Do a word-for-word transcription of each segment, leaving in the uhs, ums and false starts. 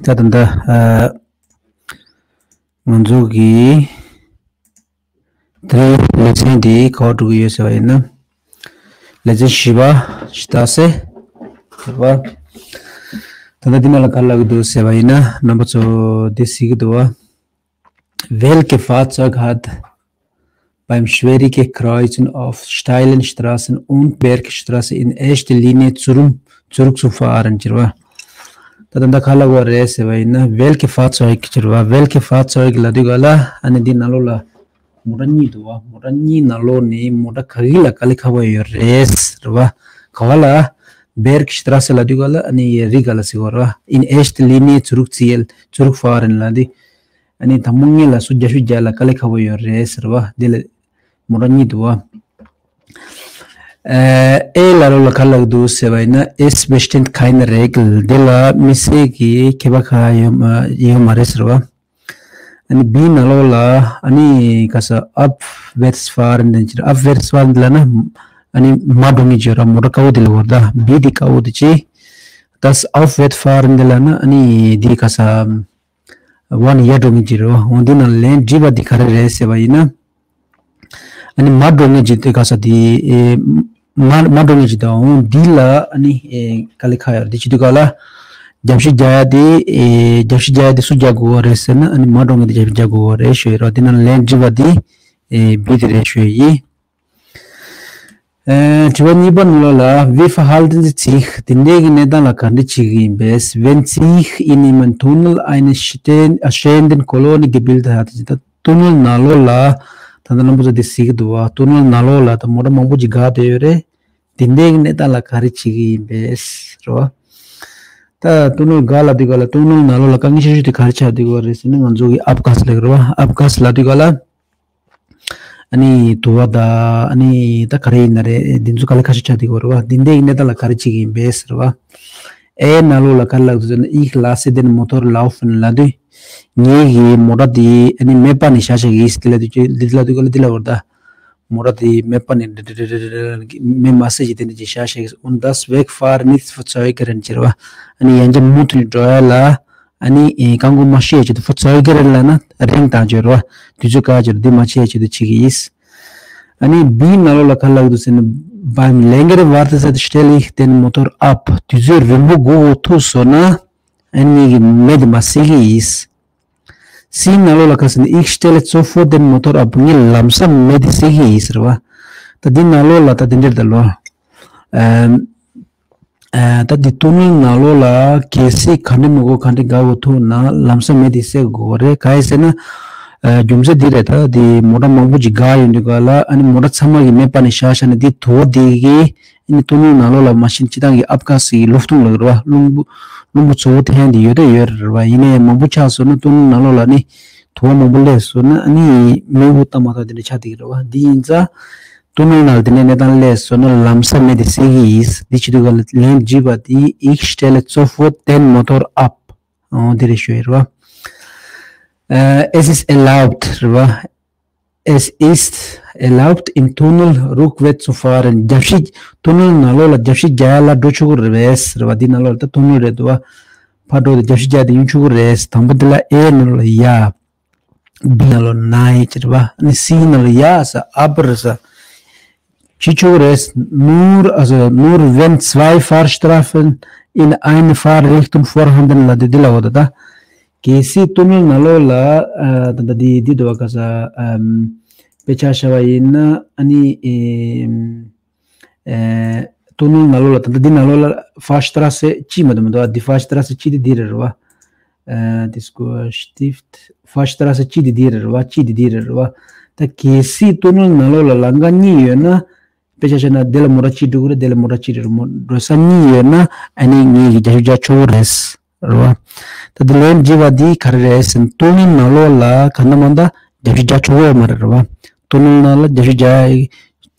ད་ད་ད་ཨ་ང་ཚོ་གི་དེ་རིང་ལེ་ཚན་འདི་ག་པར་འགྲོ་གི་ཡོད་ཟེར་བ་ཡིན་ན། ལེ་ཚན་བཞི་པ་ཞིག་ད་སེ་ཟེར་བ། ད་ལྟ་འདི་ནང་ལ་ག་ལབ་གི་འདུག་ཟེར་བ་ཡིན་ན། རྣམ་པ་ཚོ་འདི་གཟིགས་ཀྱི་འདུག་བ། Welche Fahrzeug hat beim schwierigen Kreuzen auf steilen Straßen und Bergstraßen in erster Linie zurück, zurückzufahren ཟེར་བ། ད་ད་ད་ག་ལབ་དགོས་རེད་ཟེར་བ་ཡིན་ན། Welche Fahrzeug ཟེར་བ། Welche Fahrzeug ལབ་དུས་ག་ལ་ཨ་ནི་འདི་ནང་ལོགས་ལ་མོ་ཊ་གཉིས་འདུག་བ། མོ་ཊ་གཉིས་ནང་ལོགས་ནས་མོ་ཊ་ག་གི་ལ་དཀའ་ལས་ཁག་པོ་ཡོད་རེད་ཟེར་བ། ག་བ་ལ། Bergstraße ལབ་དུས་ག་ལ་ཨ་ནི་རི་ག་ལ་ཟེར་བ་རེད་བ། In erster Linie zurückziehen, zurückfahren ལབ་དུས། ཨ་ནི་དང་པོ་ངེད་ལ་སུ་རྒྱབ་ཤུགས་རྒྱག་ལ་དཀའ་ལས་ཁག་པོ་ཡོད་རེད་ཟེར་བ། འདི་ལ་མོ་ཊ་གཉིས་འདུག་བ། ཨེ་ལ་རོ་ལ་ག་ལབ་འདུག་ཟེར་བ་ཡིན་ན། Es besteht keine Regel. འདི་ལ་དམིགས་བསལ་གྱི་ཁྱད་པར་ཁག་ཡོད་མ་ཡོད་མ་རེད་ཟེར་བ། ཨ་ནི་བི་ནང་ལོགས་ལ་ཨ་ནི་ག་ས་abwärtsfahren ཟེར། abwärtsfahren ལབ་ན་ཨ་ནི་མར་འགྲོ་མཁན་ཅིག་ཡོད་ར། མོ་ཊ་དཀར་པོ་དེ་ལབ་དགོས་རེད་ད། བི་དེ་དཀར་པོ་དེ་ཅི། Das Aufwärtsfahren འདི་ལབ་ན་ཨ་ནི་འདི་ག་ས་ཝན་ཡར་འགྲོ་མཁན་ཅིག་རེད་བ། འོ་འདི་ནང་ལན་བསྒྲིགས་པ་འདི་ག་རེ་རེད་ཟེར་བ་ཡིན་ན། ཨ་ནི་མར་འགྲོ་མཁན་ཅིག་དེ་ག་ས་དེ་ཨེ་མར་མར་འགྲོ་མཁན་ཅིག་དང་འོ་འདི་ལ་ཨ་ནི་ཨེ་དཀའ་ལས་ཁག་ཡོད་རེད། དེ་བྱེད་དུས་ག་ལ་རྒྱབ་ཤུགས་རྒྱག་ཡ་དེ་ཨེ་རྒྱབ་ཤུགས་རྒྱག་ཡ་དེ་སུ་རྒྱག་དགོས་པ་རེད་ཟེར་ན། ཨ་ནི་མར་འགྲོ་མཁན་དེ་རྒྱབ་ཤུགས་རྒྱག་དགོས་པ་རེད་ཞུ་ཡ་རེད་བ། འདི་ནང་ལན་བསྒྲིགས་པ་དེ་ཨེ་བི་དེ་རེད་ཞུ་ཡ་ཡིན། ཨེ་དྲི་བ་གཉིས་པ་ནང་ལོགས་ལ། Wie verhalten Sie sich? དེ་འདྲའི་གི་གནས་སྟངས་ལ་ག་འདྲ་བྱེད་ཀྱི་ཡིན་པས། Wenn sich in einem Tunnel eine stehen- äh, stehenden Kolonne gebildet hat ཟེར། ད་ཏུ་ནེལ་ནང་ལོགས་ལ་ད་ལྟ་རྣམ་པ་ཚོ་འདི་གཟིགས་ཀྱི་འདུག་བ། ཏུ་ནེལ་ནང་ལོགས་ལ་ད་མོ་ཊ་མང་པོ་ཅིག་བསྒགས་བསྡད་ཡོད་རེད། དེ་འདྲའི་གི་གནས་སྟངས་ལ་ག་རེ་བྱེད་ཀྱི་ཡིན་པས་རེད་བ། ད་ཏུ་ནེལ་བསྒགས་ལབ་དུས་ག་ལ་ཏུ་ནེལ་ནང་ལོགས་ལ་དཀའ་ངལ་ཆེ་ཤོས་དེ་ག་རེ་ཆགས་བསྡད་ཡོད་རེད་ཟེར་ན། ང་ཚོ་གི་Abgas ལབ་ཀྱི་རེད་བ། Abgas ལབ་དུས་ག་ལ། ཨ་ནི་དུ་བ་དང་ཨ་ནི་ད་ག་རེ་ཡིན་ན་རེད། འདི་ཚོ་དཀའ་ལས་ཁག་ཤོས་ཆགས་བསྡད་ཡོད་རེད་བ། འདི་འདྲའི་གནས་སྟངས་ལ་ག་རེ་བྱེད་ཀྱི་ཡིན་པས་ཟེར་བ། ཨེ་ནང་ལོགས་ལ་ག་རེ་ལབ་འདུག་ཟེར་ན། Ich lasse den Motor laufen ལབ་དུས། ངའི་གི་མོ་ཊ་དེ་ཨ་ནི་མེ་སྤར་ནས་བཞག་བཞག་གི་ཡིན་ཟེར་ལབ་དུས། འདི་ལབ་དུས་ག་ལ་འདི་ལབ་པ་རེད་ད། མོ་ཊ་དེ་མེ་སྤར་ནས་འདྲ་འདྲ་འདྲ་འདྲ་འདྲ་མེ་མ་བསད་ཅིག་དེ་འདྲ་ཅིག་བཞག་བཞག་གི། Und das Wegfahren nicht verzögern ཟེར་བ། ཨ་ནི་ཡང་བསྐྱར་མུ་མཐུད་ནས་འགྲོ་ཡ་ལ། ཨ་ནི་ཨེ་རྐང་འཁོར་མ་ཤི་ཡ་ཆེད་དུ། verzögern ལབ་ན་རིང་བཏང་ཆོག་རེད་བ། དུས་ཚོད་བཀག་ཆོག་རེད། འདི་མ་བྱེད་ཡ་ཆེད་དུ་བྱེད་ཀྱི་ཡིན། ཨ་ནི་བི་ནང་ལོགས་ལ་ག་རེ་ལབ་འདུག་ཟེར་ན། Beim längeren Wartezeit stelle ich den Motor ab. དུས་ཚོད་རིང་པོ་སྒུག་དགོས་ཐུག་སོང་ན་ཨ་ནི་ངེད་ཀྱིས་མེ་དེ་མར་བསད་ཀྱི་ཡིན། སི་ནང་ལོགས་ལ་ག་རེ་ཟེར་ན། Ich stelle sofort den Motor ab. ངས་ལམ་སང་མེ་དེ་བསད་ཀྱི་ཡིན་ཟེར་བ། ད་འདི་ནང་ལོགས་ལ་ད་འདི་འདྲ་རེད་ད་ལོ། ཨམ། ཨ་ད་འདི་ཏུ་ནེལ་ནང་ལོགས་ལ་གལ་སྲིད་ག་འདྲ་མི་དགོས་ག་འདྲ་བསྒག་དགོས་ཐུག་ན་ལམ་སང་མེ་དེ་བསད་དགོས་རེད། གང་ཡིན་ཟེར་ན། ཨ་རྒྱུ་མཚན་འདི་རེད། ད་འདི་མོ་ཊ་མང་པོ་ཅིག་བསྒགས་ཡོང་དུས་ག་ལ་ཨ་ནི་མོ་ཊ་ཚང་མ་གི་མེ་སྤར་ནས་བཞག་བཞག་ནས་འདི་དུ་བ་འདི་གི་ཨ་ནི་ཏུ་ནེལ་ནང་ལོགས་ལ་མ་ཤེས་སྤྱིར་བཏང་གི་Abgas གི་Luft ལབ་ཀྱི་རེད་བ། རླུང་བུ་རླུང་བུ་ཚ་པོ་འཐེན་འདི་ཡོད་དེ་ཡོད་རེད་བ། ཡིན་ནའི་མང་པོ་ཆགས་སོང་ན་ཏུ་ནེལ་ནང་ལོགས་ལ་ནི་དུ་བ་མང་པོ་སླེབས་སོང་ན་ཨ་ནི་མེ་འུ་ཏ་མ་ཏ་འདི་འདྲ་ཆགས་བསྡད་ཀྱི་རེད་བ། འདི་ཡིན་ཙང་ཏུ་ནེལ་ནང་ལ་དེ་འདྲའི་གནས་སྟངས་སླེབས་སོང་ན་ལམ་སང་མེ་དེ་བསད་ཀྱི་ཡིན། འདི་བྱེད་དུས་ག་ལ་ལན་བརྒྱུད་པ་དེ། Ich stelle sofort den Motor ab. འོ་འདི་རེད་ཞུ་ཡི་རེད་བ། ཨ་Es ist erlaubt རེད་བ། Es ist erlaubt, im Tunnel rückwärts zu fahren. རྒྱབ་ཤིག་ཏུ་ནེལ་ནང་ལོགས་ལ་རྒྱབ་ཤིག་རྒྱག་ཡ་ལ་འགྲོ་ཆོག་གི་རེད་བས་རེད་བ། འདི་ནང་ལོགས་ལ་ད་ཏུ་ནེལ་རེད་འདུག་བ། ཕར་འགྲོ་དེ་རྒྱབ་ཤིག་རྒྱག་དེ་ཡོང་ཆོག་གི་རེད། དང་པོ་འདི་ལ་ཨེ་ནང་ལོགས་ལ་ཡ། བི་ནང་ལོགས་ནའི་ཅེས་རེད་བ། ཨ་ནི་སི་ནང་ལོགས་ཡ་ས་ཨ་བར་ས། ཅི་ཆོག་རེད། Nur, also nur wenn zwei Fahrstreifen in einer Fahrrichtung vorhanden ལབ་དེ་འདི་ལ་འོ་ད་ད། གལ་སྲིད་ཏུ་ནེལ་ནང་ལོགས་ལ་ཨ་ད་ད་འདི་འདི་འདུག་བ། ག་ས་ཨམ་དཔེ་ཆ་བཞག་པ་ཡིན་ན་ཨ་ནི་ཨེམ་ཨེ་ཏུ་ནེལ་ནང་ལོགས་ལ་ད་ད་འདི་ནང་ལོགས་ལ་Fahrstraße གཅིག་མ་གཏོགས་མི་འདུག་བ། འདི་Fahrstraße གཅིག་དེ་འདི་རེད་རེད་བ། ཨ་དེ་སྐོར་Stift Fahrstraße གཅིག་དེ་འདི་རེད་རེད་བ། གཅིག་དེ་འདི་རེད་རེད་བ། ད་གལ་སྲིད་ཏུ་ནེལ་ནང་ལོགས་ལ་ལམ་ཁ་གཉིས་ཡོད་ན། དཔེ་ཆ་བཞག་ན་དེ་ལ་མོ་ཊ་གཅིག་འགྲོ་གི་རེད། དེ་ལ་མོ་ཊ་གཅིག་འགྲོ་གི་རེད། མོ་འགྲོ་ས་གཉིས་ཡོད་ན་ཨ་ནི་ངེད་ཀྱིས་རྒྱབ་ཤིག་རྒྱག་ཆོག་གི་རེད་རེད་བ། ད་དེ་ལན་བརྗེ་བ་འདི་ག་རེ་རེད་ཟེར་ན། ཏུ་ནེལ་ནང་ལོགས་ལ་ག་འདྲ་མ་འདྲ་རྒྱབ་ཤིག་རྒྱག་ཆོག་གི་ཡོད་མ་རེད་རེད་བ། ཏུ་ནེལ་ནང་ལ་རྒྱབ་ཤིག་རྒྱག་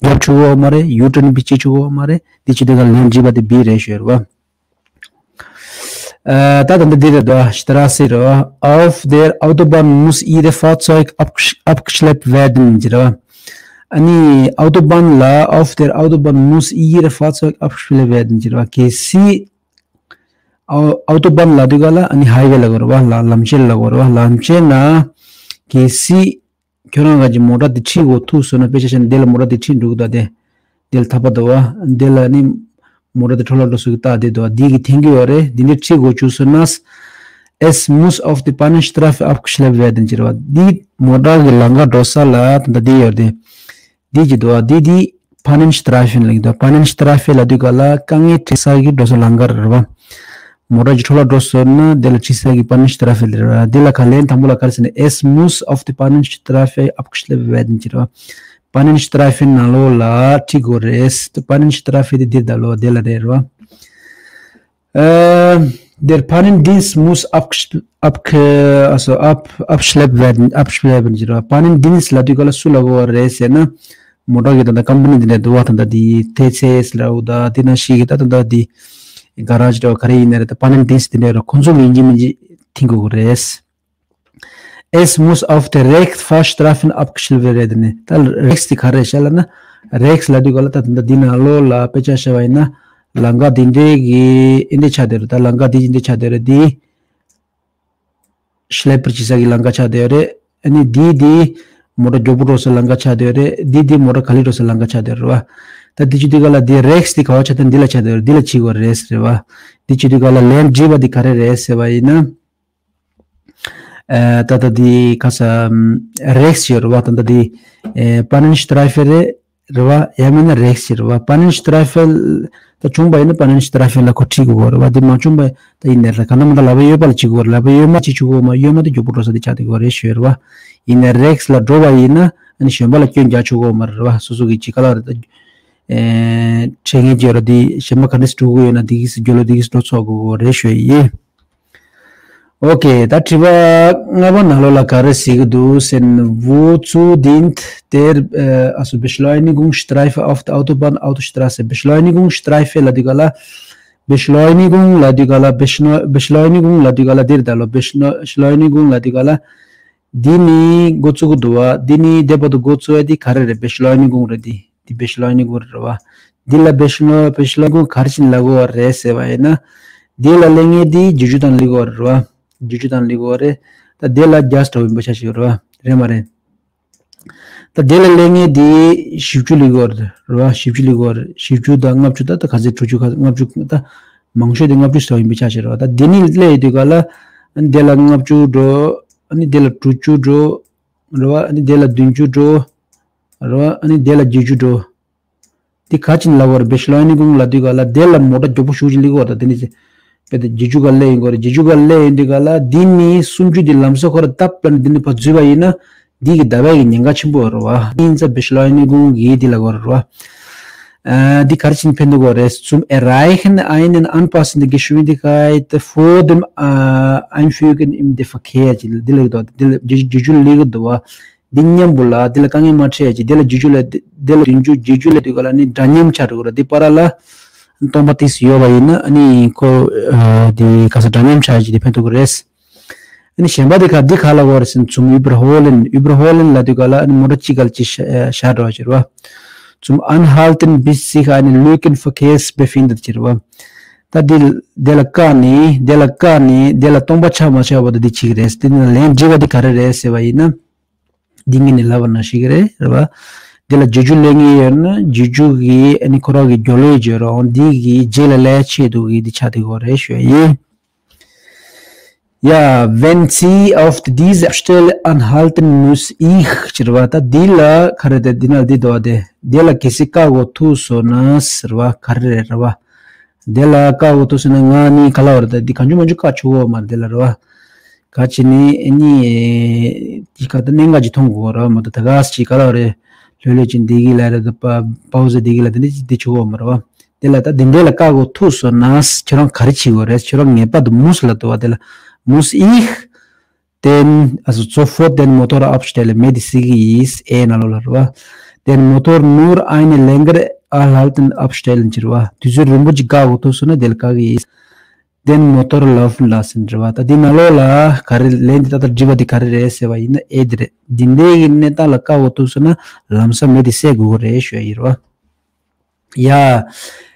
རྒྱག་ཆོག་གི་ཡོད་མ་རེད། ཡུ་ཊརན་བྱེད་ཆོག་གི་ཡོད་མ་རེད། འདི་བྱེད་དུས་ག་ལན་བརྗེ་བ་འདི་བི་རེད་ཞུ་ཡ་རེད་བ། ཨ་ད་ད་འདི་རེད་དོ། Straße རེད་བ། Auf der Autobahn muss jedes Fahrzeug abgesch- abgeschleppt werden ཟེར་བ། ཨ་ནི་Autobahn ལ། Auf der Autobahn muss jedes Fahrzeug abgeschleppt werden ཟེར་བ། གལ་སྲིད་ ཨའོ་ཏོ་བཱན་ལབ་དུས་ག་ལ་ཨ་ནི་ཧའི་ཝེ་ལབ་དགོས་རེད་བ། ལམ་ལམ་ཆེན་ལབ་དགོས་རེད་བ། ལམ་ཆེན་ན་གལ་སྲིད་ཁྱོད་རང་ག་གི་མོ་ཊ་དེ་ཁྲིད་དགོས་ཐུག་སོང་ན། དཔེ་ཆ་བཞག་ན་འདི་ལ་མོ་ཊ་དེ་ཁྲིད་འགྲོ་གི་འདུག་སྟེ། འདི་ལ་ཐག་པ་འདུག་བ། འདི་ལ་ནི་མོ་ཊ་དེ་འཕྲོ་བརླག་འགྲོ་སོང་གི་རྟགས་དེ་འདུག་བ། འདི་གི་འཐེན་གྱི་ཡོད་རེད། འདི་འདྲ་ཁྲིད་དགོས་བྱུང་སོང་ན། Es muss auf die Pannenstraße abgeschleppt werden ཟེར་བ། འདི་མོ་ཊ་གི་ལམ་ཁ་འགྲོ་ས་ལ་ད་ལྟ་འདི་ཡོད་རེད། འདི་ཅི་འདུག་བ། འདི་འདི་Pannenstreifen ལབ་ཀྱི་འདུག Pannenstreifen ལབ་དུས་ག་ལ་དཀའ་ངལ་འཕྲད་ས་གི་འགྲོ་ས་ལམ་ཁ་རེད་བ། མོ་ཊ་ཅིག་འཕྲོ་བརླག་འགྲོ་སོང་ན་དེ་ལ་ཁྲིད་ས་གི་Pannenstreifen རེད་བ། དེ་ལ་ག་ལན་དང་པོ་ལ་ག་རེ་ཟེར་ན། Es muss auf die Pannenstreife abgeschleppt werden ཟེར་བ། Pannenstreifen ནང་ལོགས་ལ་ཁྲིད་དགོས་རེད། Pannenstreifen དེ་འདིར་ད་ལོ་དེ་ལ་རེད་བ། Äh, der Pannendienst muss abgesch- abge- also ab- abgeschleppt werden, abgeschleppt werden ཟེར་བ། Pannendienst ལབ་དུས་ག་ལ་སུ་ལབ་དགོས་པ་རེད་ཟེར་ན། མོ་ཊ་གི་ད་ལྟ་ཀམ་པ་ནི་འདི་འདྲ་འདུག་བ། ད་ལྟ་འདི་ཐེ་ཚེ་ལབ་འོ་ད་འདི་ནང་བཞིན་གི་ད་ད་ལྟ་འདི་ག་ར་ཇི་འདྲ་བ་ག་རེ་ཡིན་ན་རེད། ད་Pannendienst འདི་འདྲ་ར་ཁོང་ཚོ་གི་ཡིན་གཅིག་མིན་གཅིག་འཐེན་དགོས་ཀྱི་རེད། Es muss auf der Rechtsfahrstreifen abgeschleppt werden ནི། ད་Rechts དེ་ག་རེ་བཤད་ལབ་ན། Rechts ལབ་དུས་ག་ལ་ད་ད་ལྟ་འདི་ནང་ལོགས་ལ་དཔེ་ཆ་བཞག་པ་ཡིན་ན། ལམ་ཁ་འདི་འདྲའི་གི་འདི་འདྲ་ཆགས་བསྡད་རེད། ད་ལམ་ཁ་འདི་འདི་འདྲ་ཆགས་བསྡད་རེད། འདི་Schlepper བྱེད་ས་གི་ལམ་ཁ་ཆགས་བསྡད་རེད། ཨ་ནི་འདི་འདི་མོ་ཊ་མགྱོགས་པོ་འགྲོ་ས་ལམ་ཁ་ཆགས་བསྡད་རེད། འདི་འདི་མོ་ཊ་ག་ལེར་འགྲོ་ས་ལམ་ཁ་ཆགས་བསྡད་རེད་བ། ད་འདི་བྱེད་དུས་ག་ལ་འདི་Rechts འདི་ག་བ་ཆགས་བསྡད། འདི་ལ་ཆགས་བསྡད་རེད། འདི་ལ་བྱེད་དགོས་རེད་ཟེར་བ། འདི་བྱེད་དུས་ག་ལ་ལན་འགྲིག་པ་འདི་ག་རེ་རེད་ཟེར་བ་ཡིན་ན། ཨ་ད་ལྟ་འདི་ག་ས་Rechts ཡོད་རེད་བ། ད་ལྟ་འདི་ཨེ་Pannenstreifen རེད་རེད་བ། ཡང་མིན་ན་Rechts ཡོད་རེད་བ། Pannenstreifen ད་བྱུང་པ་ཡིན་ན་Pannenstreifen ལ་ཁོ་ཁྲིད་དགོས་རེད་བ། འདི་མ་བྱུང་པ་ད་ཡིན་ནའི་རེད། ག་ན་མ་ད་ལག་པ་གཡས་པ་ལ་བྱེད་དགོས་རེད། ལག་པ་གཡོན་མ་ཅིག་བྱེད་དགོས་མ། གཡོན་མ་དེ་མགྱོགས་པོ་འགྲོ་ས་དེ་ཆགས་བསྡད་དགོས་རེད་ཞུ་ཡོད་རེད་བ། ཡིན་ནའི་Rechts ལ་འགྲོ་བ་ཡིན་ན་ཨ་ནི་གཞན་པ་ལ་སྐྱོན་རྒྱག་ཆོག་གི་མ་རེད་བ། སོ་སོ་གི་ཅིག་ག་ལ་རེད། ཨེ་འཕྲད་ངེས་ཀྱི་ཡོད་རེད། འདི་གཞན་པ་ག་འདྲས་འགྲོ་གི་ཡོད་ན་འདི་གིས་རྒྱུ་ལོ་འདི་གིས་འགྲོ་ཆོག་གི་རེད་ཞུ་ཡི། Okay ད་དྲི་བ་ལྔ་པ་ནང་ལོགས་ལ་ག་རེ་ཟེར་གི་འདུག་ཟེར་ན། Wozu dient der, äh, also Beschleunigungsstreifen auf der Autobahn, Autostraße? Beschleunigungsstreifen ལབ་དུས་ག་ལ། Beschleunigung ལབ་དུས་ག་ལ། Beschleu- Beschleunigung ལབ་དུས་ག་ལ་འདིར་ད་ལོ། Beschleu- Beschleunigung ལབ་དུས་ག་ལ། འདི་ནི་འགོ་བཙུགས་གི་འདུག་བ། འདི་ནི་འདས་པ་དུ་འགོ་བཙུགས་ཡ་འདི་ག་རེ་རེད། Beschleunigung རེད་འདི། འདི་Beschleunigung རེད་བ། འདི་ལ་Beschleu- Beschleunigung ག་རེ་བྱས་ནས་ལབ་དགོས་པ་རེད་ཟེར་བ་ཡིན་ན། འདི་ལ་སླེབས་མཁན་འདི་བརྒྱད་ཅུ་དང་སླེབས་དགོས་པ་རེད་བ། བརྒྱད་ཅུ་དང་སླེབས་དགོས་པ་རེད། ད་འདི་ལ་བརྒྱ་ཙམ་འདྲ་བོ་ཡིན་པ་ཆ་བཞག་རེད་བ། རེད་མ་རེད། ད་འདི་ལ་སླེབས་མཁན་འདི་བཞི་བཅུ་སླེབས་དགོས་པ་རེད་བ། བཞི་བཅུ་སླེབས་དགོས་པ་རེད། བཞི་བཅུ་དང་ལྔ་བཅུ། ད་ད་ག་ཚོད། དྲུག་ཅུ། ལྔ་བཅུ། ད་མང་ཤོས་དེ་ལྔ་བཅུ་ཙམ་ཡིན་པ་ཆ་བཞག་རེད་བ། ད་འདི་ནས་སླེབས་ཡོང་དུས་ག་ལ་འདི་ལ་ལྔ་བཅུ་འགྲོ། ཨ་ནི་འདི་ལ་དྲུག་ཅུ་འགྲོ། རེད་བ། ཨ་ནི་དེ་ལ་བདུན་ཅུ་འགྲོ། རེད་བ། ཨ་ནི་དེ་ལ་བརྒྱད་ཅུ་འགྲོ། འདི་ག་ཅིག་ལབ་དགོས་རེད། Beschleunigung ལབ་དུས་ག་ལ་དེ་ལ་མོ་ཊ་མགྱོགས་པོ་ཞེ་པོ་ཅིག་སླེབས་ཀྱི་ཡོད་རེད། ད་དེ་ནི་ཅི། དཔེ་དེ་བརྒྱད་ཅུ་ག་སླེབས་ཡོང་གི་ཡོད་རེད། བརྒྱད་ཅུ་ག་སླེབས་ཡོང་དུས་ག་ལ་འདི་ནི་སུམ་ཅུ་འདི་ལམ་སང་ཁོ་རང་བཏབ་པ་ནི་འདི་ནི་ཕར་འཛུལ་བ་ཡིན་ན་འདི་གི་བརྡབ་པའི་གི་ཉེན་ཁ་ཆེན་པོ་ཡོད་རེད་བ། ཨིན་ཙ་Beschleunigung གི་འདི་ལབ་དགོས་རེད་བ། ཨ། འདི་ག་རེ་བྱས་ནས་ཕན་ཐོགས་ཀྱི་རེད། Zum Erreichen einer angemessenen Geschwindigkeit vor dem, äh, Einfügen in den Verkehr ཅེས་འདི་ལབ་ཀྱི་འདུག་འདི་ལ་བརྒྱད་ཅུ། བརྒྱད་ཅུ་སླེབས་ཀྱི་འདུག་བ། འདི་མཉམ་པོ་ལ་འདི་ལ་དཀའ་ངལ་མ་འཕྲད་ཅེས། འདི་ལ་བརྒྱད་ཅུ་ལ་འདི་ལ་བདུན་ཅུ། བརྒྱད་ཅུ་སླེབས་དུས་ག་ལ་ནི་འདྲ་མཉམ་ཆགས་འགྲོ་གི་རེད། འདི་བར་ལ་སྟོང་པ་ཏོག་ཙམ་ཡོད་པ་ཡིན་ན་ཨ་ནི་ཁོ་ཨ་འདི་ག་ས་འདྲ་མཉམ་ཆགས་ཅེས་འདི་ཕན་ཐོགས་ཀྱི་རེད། ཨ་ནི་གཞན་པ་དེ་ག་འདི་ག་ལབ་དགོས་རེད་ཟེར་ན། Zum Überholen. Überholen ལབ་དུས་ག་ལ་ཨ་ནི་མོ་ཊ་གཅིག་ག་ལ་གཅིག་ཤ- ཤར་འགྲོ་བ་ཟེར་བ། Zum Anhalten, bis sich eine Lücke im Verkehr befindet ཟེར་བ། ད་འདི་དེ་ལ་བཀག་ནས་དེ་ལ་བཀག་ནས་དེ་ལ་སྟོང་པ་ཆགས་མ་ཆགས་བར་དུ་འདི་བྱེད་ཀྱི་རེད། དེ་ནི་ལན་འགྲིག་པ་འདི་ག་རེ་རེད་ཟེར་བ་ཡིན་ན། འདི་ངས་ནི་ལབ་པ་ནང་བཞིན་གྱི་རེད། རེད་བ། འདི་ལ་བརྒྱད་ཅུ་སླེབས་ངེས་ཡོད་ན་བརྒྱད་ཅུ་གི་ཨ་ནི་ཁོ་རང་གི་རྒྱུ་ལོས་བརྗོད་རོགས། འདི་གི་རྗེས་ལ་སླེབས་ཆེད་དུ་གི་འདི་ཆགས་བསྡད་ཀྱི་ཡོད་རེད་ཞུ་ཡ་ཡིན། Ja, wenn Sie auf dieser Stelle anhalten, muss ich ཟེར་བ། ད་འདི་ལ་ག་རེ་དེ་འདི་ན་འདི་འདུག་བ། དེ་འདི་ལ་གལ་སྲིད་བཀག་དགོས་ཐུག་སོང་ན་ཟེར་བ་ག་རེ་རེད། རེད་བ། འདི་ལ་བཀག་དགོས་ཐུག་སོང་ན་ང་ནི་ག་ལབ་རེད། ད་འདི་གང་བྱུང་མང་བྱུང་བཀག་ཆོག་གི་མ་རེད། འདི་ལ་རེད་བ། ག་ཅི་ནི་ཨ་ནི་འདི་ག་ད་གནད་འགག་ཅིག་མཐོང་དགོས་རེད་བ། མ་གཏོགས་ད་ག་ས་ཅིག་ག་ལབ་རེད། ལྷོད་ལྷོད་ཅིག་འདི་གི་ལ་རེད། ད་པ་པའོ་ཟེར་འདི་གི་ལ་དེ་འདྲ་ཅིག་འདི་ཆོག་གི་མ་རེད་བ། དེ་ལ་ད་དེ་འདྲས་ལ་བཀག་དགོས་ཐུག་སོང་ན་ཁྱོད་རང་ག་རེ་བྱེད་དགོས་རེད། ཁྱོད་རང་ངེས་པར་དུ་muss ལབ་འདུག་བ། དེ་ལ་muss ich den, also sofort den Motor abstellen, མེ་དེ་བསད་ཀྱི་ཡིན། ཨེ་ནང་ལོགས་ལ་རེད་བ། Den Motor nur eine längere Anhalten abstellen ཟེར་བ། དུས་ཚོད་རིང་པོ་ཅིག་བཀག་དགོས་ཐུག་སོང་ན་དེ་ལ་བཀག་གི་ཡིན། Den Motor laufen lassen ཟེར་བ། ད་དེ་ནང་ལོགས་ལ་ག་རེ་ལན་དེ་ད་ལྟ་དྲི་བ་དེ་ག་རེ་རེད་ཟེར་བ་ཡིན་ན་ཨེ་དེ་རེད། དེ་འདྲས་ཀྱི་གནས་སྟངས་ལ་བཀག་དགོས་ཐུག་སོང་ན་ལམ་སང་མེ་དེ་བསད་དགོས་ཀྱི་རེད་ཞུ་ཡ་ཡིན་རེད་བ། Ja,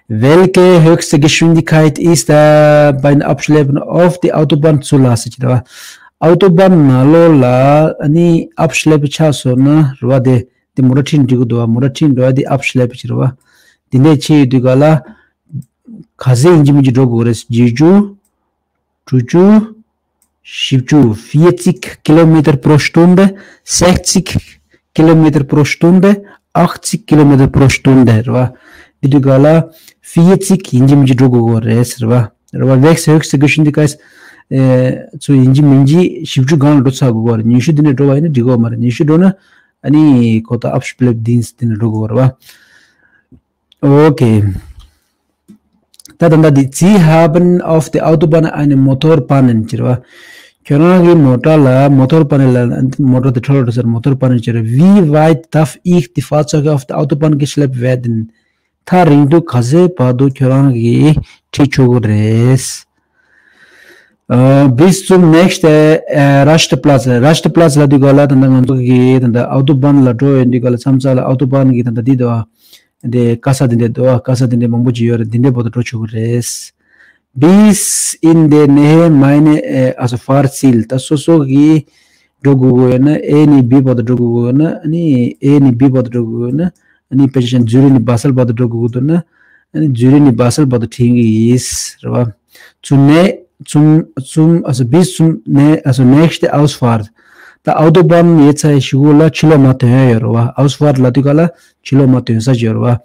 Welche höchste Geschwindigkeit ist äh, beim Abschleppen auf die Autobahn zulässig? རེད་བ། ཨའུ་ཏོ་བཱན་ནང་ལོགས་ལ་ཨ་ནི་ཨབ་ཤི་ལེབ་ཆགས་སོང་ན་རེད་བ། དེ་དེ་མོ་ཊ་ཁྲིད་འགྲོ་གི་འདུག་བ། མོ་ཊ་ཁྲིད་འགྲོ་བ་དེ་ཨབ་ཤི་ལེབ་ཅིག་རེད་བ། དེ་འདྲས་བྱས་ཡོད་དུས་ག་ལ་ག་ཚད་ཡིན་གཅིག་མིན་གཅིག་འགྲོ་དགོས་རེད། བརྒྱད་ཅུ། དྲུག་ཅུ། བཞི་བཅུ། vierzig Kilometer pro Stunde, sechzig Kilometer pro Stunde, achtzig Kilometer pro Stunde རེད་བ། འདི་དུས་ག་ལ་vierzig ཡིན་གཅིག་མིན་གཅིག་འགྲོ་དགོས་ཀྱི་རེད་ཟེར་བ་རེད་བ། Welche höchste Geschwindigkeit ཚོ་ཡིན་གཅིག་མིན་གཅིག་བཞི་བཅུ་སྒང་ལ་འགྲོ་ཚར་དགོས་ཀྱི་རེད། ཉི་ཤུ་འདི་ནས་འགྲོ་བ་ཡིན་ན་འགྲིག་གི་མ་རེད། ཉི་ཤུ་འགྲོ་ན་ཨ་ནི་གོ་ད་ཨབ་ཤི་ལེབ་དིན་སི་འདི་ནས་འགྲོ་དགོས་ཀྱི་རེད་བ། Okay. ད་ད་ད་འདི། Sie haben auf der Autobahn eine Motorpanne ཟེར་བ། ཁྱོད་རང་གི་མོ་ཊ་ལ་མོ་ཊོར་པ་ནེལ་ལ། མོ་ཊ་དེ་འཕྲོ་ལ་འགྲོ་ས་རེད། མོ་ཊོར་པ་ནེལ་ཟེར་བ། Wie weit darf ich die Fahrzeuge auf der Autobahn geschleppt werden? ཐག་རིང་དུ་ག་ཚོད་བར་དུ་ཁྱོད་རང་གིས་ཁྲིད་ཆོག་གི་རེད། Äh, bis zum nächsten äh, Rastplatz. Rastplatz ལབ་དུས་ག་ལ་ད་ལྟ་ང་ཚོ་གི་ད་ལྟ་ཨའུ་ཏོ་བཱན་ལ་འགྲོ་ཡོང་དུས་ག་ལ་མཚམས་མཚམས་ལ་ཨའུ་ཏོ་བཱན་གི་ད་ལྟ་འདི་འདུག་ཨ། འདི་ག་ས་འདི་འདྲ་འདུག་ཨ། ག་ས་འདི་འདྲ་མང་པོ་ཅིག་ཡོད་རེད། འདི་འདྲའི་བར་དུ་འགྲོ་ཆོག་གི་རེད། Bis in der Nähe meine äh, also Fahrziel. ད་སོ་སོ་གི་འགྲོ་དགོས་ཀྱི་ཡོད་ན་A ནས་B བར་དུ་འགྲོ་དགོས་ཀྱི་ཡོད་ན། ཨ་ནི་A ནས་B བར་དུ་འགྲོ་དགོས་ཀྱི་ཡོད་ན། ཨ་ནི་དཔེ་ཆ་བཞག་ན་ཛུ་རིག་ནས་བ་སེལ་བར་དུ་འགྲོ་དགོས་ཀྱི་འདུག་ན། ཨ་ནི་ཛུ་རིག་ནས་བ་སེལ་བར་དུ་ཁྲིད་ཀྱི་ཡིན་རེད་བ། Zum Nä- zum zum also bis zum Nä- also nächste Ausfahrt. ད་ཨའུ་ཏོ་བཱན་ཡོད་ཚད་གཞུག་གུ་ལ་ཕྱི་ལོགས་མར་ཐོན་ཡ་ཡོད་རེད་བ། Ausfahrt ལབ་དུས་ག་ལ་ཕྱི་ལོགས་མར་ཐོན་ས་ཅིག་ཡོད་རེད་བ།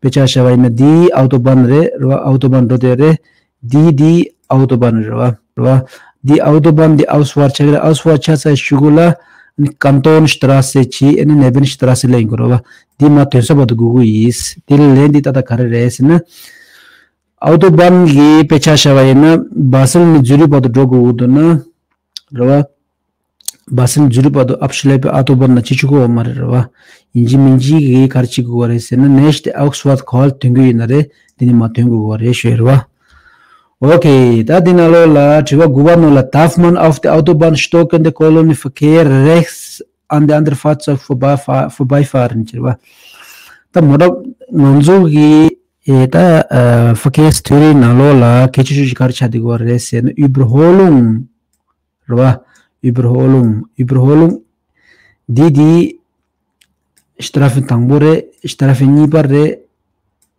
དཔེ་ཆ་བཞག་པ་ཡིན་ན་འདི་ཨའུ་ཏོ་བཱན་རེད་རེད་བ། ཨའུ་ཏོ་བཱན་འགྲོ་དེ་རེད། འདི་འདི་ཨའུ་ཏོ་བཱན་རེད་བ། རེད་བ། འདི་ཨའུ་ཏོ་བཱན་འདི་ཨའུ་སི་ཕཱར་ཆགས་ཀྱི་རེད། ཨའུ་སི་ཕཱར་ཆགས་ཚར་གཞུག་གུ་ལ་ནི་ཀན་ཏོན་ཤི་ཏྲ་སེ་ཅིག་ཨ་ནི་ནེ་བེན་ཤི་ཏྲ་སེ་ལབ་ཡོང་གི་རེད་བ། འདི་མར་ཐོན་ས་བར་དུ་སྒུག་གི་ཡིན། འདི་ལ་ལན་འདི་ཏག་ཏག་ག་རེ་རེད་ཟེར་ན། ཨའུ་ཏོ་བཱན་གི་དཔེ་ཆ་བཞག་པ་ཡིན་ན་བ་སེལ་ནས་ཛུ་རིག་བར་དུ་འགྲོ་དགོས་ཀྱི་འདུག་ན། རེད་བ། བ་སེལ་ཛུ་རིག་བར་དུ་ཨབ་ཤི་ལེབ་ཨའུ་ཏོ་བཱན་ལ་ཁྲིད་ཆོག་གི་ཡོད་མ་རེད་རེད་བ། ཡིན་གཅིག་མིན་གཅིག་གིས་ག་རེ་བྱེད་དགོས་པ་རེད་ཟེར་ན། ནེག་སི་ཊི་ཨའུ་སི་ཕཱར་ཁོལ་ཐོན་གྱི་ཡོད་ན་རེད། འདི་ནས་མར་ཐོན་དགོས་པ་རེད་ཞུ་ཡ་རེད་བ། ཨོ་ཁེ། ད་འདི་ནང་ལོགས་ལ་དྲི་བ་དགུ་པ་ནང་ལ། Darf man auf der Autobahn stockende Kolonne Verkehr rechts an der anderen Fahrzeug vorbeifahr- vorbeifahren ཟེར་བ། ད་མོ་ཊ་ང་ཚོ་གི་ཨེ་ད་ཕ་ཁེ་སི་ཐི་ཨོ་རི་ནང་ལོགས་ལ་གལ་ཆེ་ཤོས་ཤིག་ག་རེ་ཆགས་བསྡད་ཀྱི་ཡོད་རེད་ཟེར་ན། Überholung རེད་བ། Überholung Überholung འདི་འདི་Strafe དང་པོ་རེད། Strafe གཉིས་པ་རེད།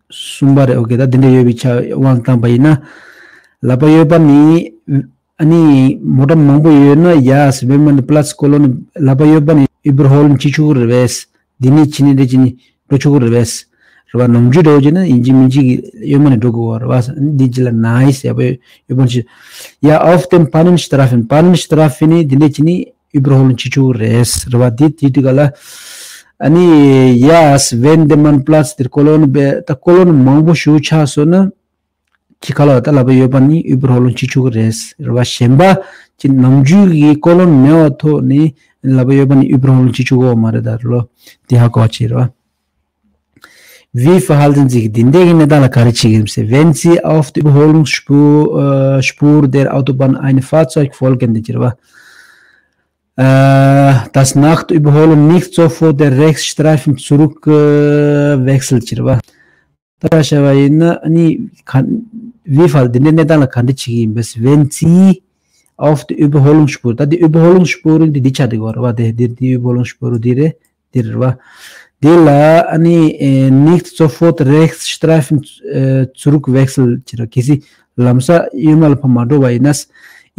གསུམ་པ་རེད། ཨོ་ཁེ། ད་འདི་འདྲ་ཡོད་པའི་ཆ་དབང་བཏང་པ་ཡིན་ན། ལབ་པ་ཡོད་པ་ནི། ཨ་ནི་མོ་ཊ་མང་པོ་ཡོད་ན། Ja, wenn man Platz Kolonne ལབ་པ་ཡོད་པ་ནི་Überholung བྱེད་ཆོག་གི་རེད་པས། འདི་ནས་ཕྱི་ནས་འདི་ཕྱི་ནས་འགྲོ་ཆོག་གི་རེད་པས། རེད་བ། ནམ་རྒྱུན་འདྲ་བོ་བྱས་ན་ཡིན་གཅིག་མིན་གཅིག་གི་གཡོན་མ་ནས་འགྲོ་དགོས་པ་རེད་བ། འདི་རྗེས་ལ་nice ཡག་པོ་ཡོད་པ་ནི། Ja, auf den Pannenstreifen Pannenstreifen ནི་འདི་འདྲ་བྱས་ནས་Überholung བྱེད་ཆོག་གི་རེད་རེད་བ། འདི་དེ་དུས་ག་ལ་ཨ་ནི་Ja, wenn man Platz der Kolonne ད་ཀོ་ལོན་མང་པོ་ཞིག་ཆགས་སོང་ན། ཁྱི་ཁ་ལ་ད་ལབ་པ་ཡོད་པ་ནི་Überholung བྱེད་ཆོག་གི་རེད་རེད་བ། གཞན་པ་ཅི་ནམ་རྒྱུན་གྱི་ཀོ་ལོན་མེད་པ་ཐོག་ནས་ལབ་པ་ཡོད་པ་ནི་Überholung བྱེད་ཆོག་གི་ཡོད་མ་རེད། ད་ལོ་འདི་ཧ་གོ་བ་བྱེད་རེད་བ། Wie verhalten sich འདི་འདྲའི་གི་གནས་སྟངས་ལ་ག་རེ་བྱེད་ཀྱི་ཡིན་ཟེར། Wenn Sie auf der Überholungsspur äh, Spur der Autobahn ein Fahrzeug folgen ཟེར་བ། Äh, das nach der Überholung nicht sofort den Rechtsstreifen zurück äh, wechselt ཟེར་བ། ད་བཤད་པ་ཡིན་ན་ཨ་ནི་ག- Wie verhalten འདི་འདྲའི་གནས་སྟངས་ལ་ག་འདྲ་བྱེད་ཀྱི་ཡིན་པས། Wenn Sie auf der Überholungsspur ད་འདི་Überholungsspur འདི་འདི་ཆགས་བསྡད་ཀྱི་ཡོད་རེད་བ། དེ་འདི་འདི་Überholungsspur འདི་རེད། འདི་རེད་བ། འདི་ལ་ཨ་ནི་ཨེ་nicht sofort Rechtsstreifen äh, zurückwechseln ཟེར་བ། གལ་སྲིད་ལམ་སང་གཡོན་མ་ལ་ཕར་མ་འགྲོ་བ་ཡིན་ན།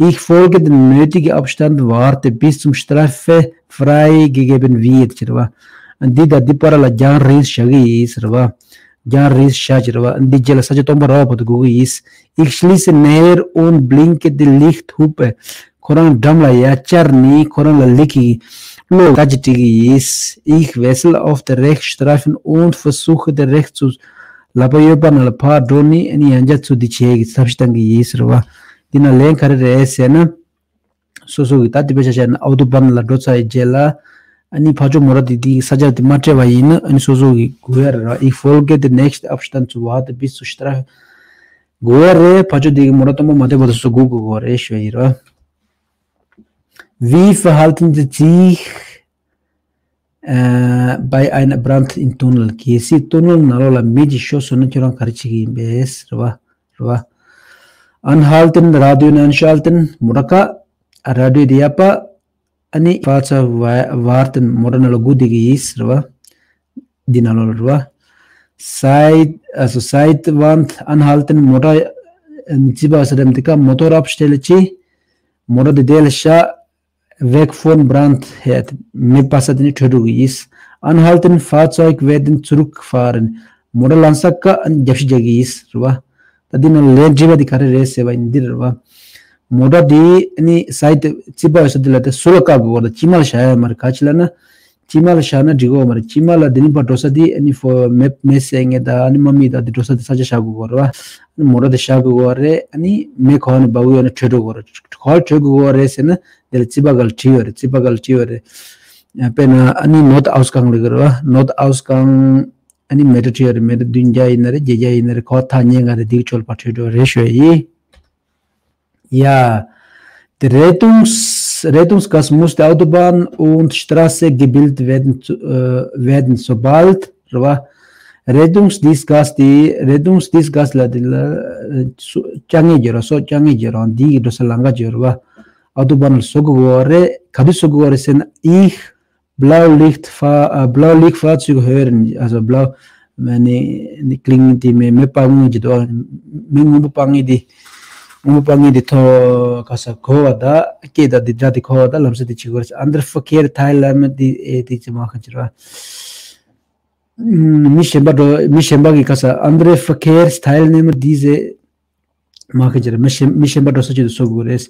Ich folge den nötigen Abstand, warte bis zum Streifen freigegeben wird ཟེར་བ། འདི་དང་འདི་བར་ལ་རྒྱང་རིང་བཞག་གི་ཡིན་ཟེར་བ། རྒྱང་རིང་བཞག་ཟེར་བ། འདི་རྗེས་ལ་ས་ཆ་སྟོང་པ་རག་པ་དུ་སྒུག་གི་ཡིན། Ich schließe näher und blinke die Lichthupe ཁོ་རང་འགྲམ་ལ་ཡར་བཅར་ནས་ཁོ་རང་ལ་ལིག་གི་གློག་ཀ་ཅིག་སྤྲད་ཀྱི་ཡིན། Ich wechsle auf den Rechtsstreifen und versuche den Rechts zu ལབ་པ་ཡོད་པ་ནང་ལ་ཕར་འགྲོ་ནས་ཨ་ནི་ཡང་བསྐྱར་ཚུར་འདི་བྱེད་ཀྱི་ཐབས་ཤེས་བཏང་གི་ཡིན་ཟེར་བ། འདི་ན་ལན་ག་རེ་རེད་ཟེར་ན། སོ་སོ་གི་ད་དེ་དཔེ་ཆ་བཞག་ན་ཨའུ་ཏོ་བཱན་ལ་འགྲོ་ཚར་བའི་རྗེས་ལ། ཨ་ནི་ཕར་ཕྱོགས་མོ་ཊ་དེ་དེའི་ས་ཆ་དེ་མ་སྤྲད་པ་ཡིན་ན་ཨ་ནི་སོ་སོ་གི་སྒུག་ཡ་རེད་ར། Ich folge den nächsten Abstand zu warte bis zu Streifen སྒུག་ཡ་རེད། ཕར་ཕྱོགས་དེ་གི་མོ་ཊ་སྟོང་པ་མ་སླེབས་བར་དུ་སོ་སོ་སྒུག་དགོས་ཀྱི་རེད་ཞུ་ཡ་ཡིན་ར། Wie verhalten Sie sich äh, Bei einer Brand im Tunnel. གལ་སྲིད་ཏུ་ནེལ་ནང་ལོགས་ལ་མེ་གཅིག་ཤོར་སོང་ན་ཁྱོད་རང་ག་རེ་བྱེད་ཀྱི་ཡིན་པས། རེད་བ། རེད་བ། Anhalten, Radio anschalten, མོ་ཊ་བཀག་ར་ཌི་ཡོ་དེ་ཡར་ཕབ། ཨ་ནི་Fahrzeug wa- warten, མོ་ཊ་ནང་ལ་སྒུག་བསྡད་ཀྱི་ཡིན། རེད་བ། འདི་ནང་ལོགས་ལ་རེད་བ། Seit- also Seitenwand anhalten, མོ་ཊ་ཨ་ནི་རྩིག་པ་ཟེར་དེ་ཀ་Motorradstelle བྱས། མོ་ཊ་དེ་དེ་ལ་བཞག Weg vom Brandherd, མེ་སྤར་ས་དེ་ནས་བྲོས་འགྲོ་གི་ཡིན། Anhalten, Fahrzeug werden zurückfahren, མོ་ཊ་ལམ་སང་བཀག་རྒྱབ་བཤིག་རྒྱག་གི་ཡིན། རེད་བ། ད་འདི་ནང་ལན་འདྲི་བ་འདི་ག་རེ་རེད་ཟེར་བ་ཡིན་འདི་རེད་བ། མོ་ཊ་འདི་ནི་སའི་ཏི་རྩིག་པ་ཡོད་ས་འདི་ལ་དེ་ཟུར་ལ་བཀག་དགོས་བ་དང་དཀྱིལ་མ་ལ་བཞག་ཡ་མ་རེད། ག་ཅི་ལབ་ན། དཀྱིལ་མ་ལ་བཞག་ན་འགྲིག་གི་ཡོད་མ་རེད། དཀྱིལ་མ་ལ་འདི་ནི་ཕར་འགྲོ་ས་འདི་ཨ་ནི་ཕོ་མེ་མེ་སྲེག་མཁན་དང་ཨ་ནི་དམག་མི་དང་འདི་འགྲོ་ས་འདི་ས་ཆ་བཞག་དགོས་བ་རེད་བ། ཨ་ནི་མོ་ཊ་དེ་བཞག་དགོས་བ་རེད། ཨ་ནི་མེ་ག་བ་ནས་འབར་གི་ཡོད་ན་བྲོས་འགྲོ་དགོས་རེད། ག་བ་བྲོས་དགོས་བ་རེད་ཟེར་ན་འདི་ལ་རྩིག་པ་སྒང་ལ་བྲིས་ཡོད་རེད། རྩིག་པ་སྒང་ལ་བྲིས་ཡོད་རེད། དཔེར་ན་ཨ་ནི་Notausgang ལབ་ཀྱི་རེད་བ། Notausgang ཨ་ནི་མེ་ཊར་བྲིས་ཡོད་རེད། མེ་ཊར་བདུན་བརྒྱ་ཡིན་ན་རེད། བརྒྱད་བརྒྱ་ཡིན་ན་རེད། ག་བ་ཐག་ཉེ་ག་རེད། འདི་གི་ཕྱོགས་ལ་ཕར་བྲོས་འགྲོ་རེད་ཞུ་ཡ་ཡིན། Ja, der Rettungs-, Rettungsgas muss der Autobahn und Straße gebildet werden, zu- äh, werden, sobald, རེད་བ། རེ་ཏུང་སི་དིས་ག་སི་དེ་རེ་ཏུང་སི་དིས་ག་སི་ལ་དེ་ལ་སོ་ཅ་ངེ་རྒྱུ་ར་སོ་ཅ་ངེ་རྒྱུ་ར་འདི་གི་འགྲོ་ས་ལམ་ཁ་རྒྱུ་ར་བ། ཨ་ཏོ་བན་ལ་བཟོ་དགོས་བ་རེད། ག་དུས་བཟོ་དགོས་བ་རེད་ཟེར་ན། Ich Blaulichtfahr- Blaulichtfahrzeug hören, also blau, meine, die klingen, die mir, mir bangen, die da, mir, mir bangen, die, mir bangen, die to, kasa, kowa da, ke da, die da, die kowa da, lamsa, die chigor, andere Verkehrsteilnehmer, die, äh, die zu machen, die, hm, mich, mich, mich, kasa, andere Verkehrsteilnehmer, diese, མ་ཁ་ཅིག་རེད། མི་གཞན་མི་གཞན་པ་འགྲོ་ས་ཅིག་ཏུ་བཟོ་དགོས་རེད།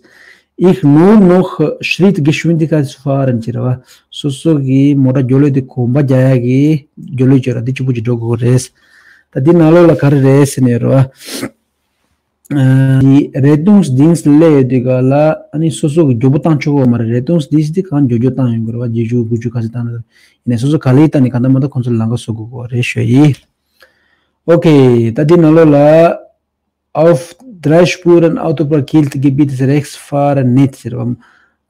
Ich nur noch Schrittgeschwindigkeit zu fahren ཅེས་རེད་བ། སོ་སོ་གི་མོ་ཊ་རྒྱུག་ལོས་དེ་གོམ་པ་རྒྱག་ཡག་གི་རྒྱུག་ལོས་ཅིག་ར་འདི་གཅིག་པུ་ཅིག་འགྲོ་དགོས་རེད། ད་འདི་ནང་ལོགས་ལ་ག་རེ་རེད་ཟེར་ནས་རེད་བ། ཨ་འདི་Rettungsdienst སླེབས་ཡོད་དུས་ག་ལ་ཨ་ནི་སོ་སོ་གི་མགྱོགས་པོ་བཏང་ཆོག་གི་མ་རེད། Rettungsdienst འདི་གང་མགྱོགས་མགྱོགས་བཏང་ཡོང་དགོས་རེད་བ། བརྒྱད་ཅུ་དགུ་ཅུ་ག་ཚོད་བཏང་ན་ཡིན་ནའི་སོ་སོ་ག་ལེ་བཏང་ནས་གང་ལྟར་མ་གཏོགས་ཁོང་ཚོ་ལ་ལམ་ཁ་བཟོ་དགོས་ཀྱི་རེད་ཞུ་ཡིན། ཨོ་ཁེ། ད་འདི་ནང་ལོགས་ལ། Auf Dreispuren-Autobahn gilt Gebiet rechts fahren nicht ཟེར་བ།